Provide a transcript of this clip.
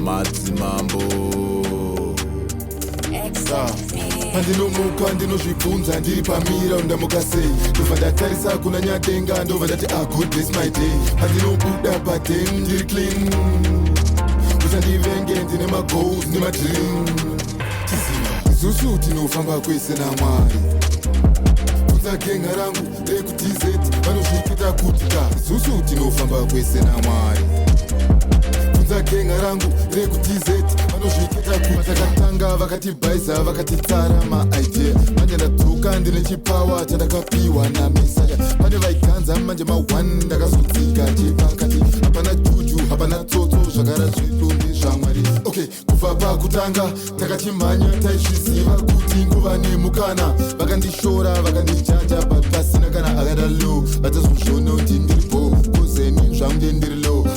Madzimambo. Pandinomuka ndinozvibvunza ndiri pamira, ndamuka sei? Ndobva ndatarisa kuna Nyadenga, ndobva ndati, "Ah, God bless my day." Pandinobuda paden ndiri clean, usandivenge, ndine magoals nemadream. Chiziva isusu tinofamba kwese naMwari. Bvunza genga rangu rekuTZ, vanozviketa kuti ka isusu tinofamba kwese naMwari. Bvunza genga rangu rekuTZ, vanozviketa kuti takatanga vakatibhaisa, vakatitsara maidea. Manje ndadzoka ndine chipower chandakapiwa naMesaya. Pane vaiganza, manje ma1 ndakazodzika chepakati. Hapana juju, hapana tsotso, zvakara zvedu ndezvaMwari. Okay, kubva pakutanga takachimhanya, taizviziva kuti nguva nemukana. Vakandishora, vakandijaja, but pasina kana akada low. Vatazozviona kuti ndiripo kozeni zvangu ndendiri low.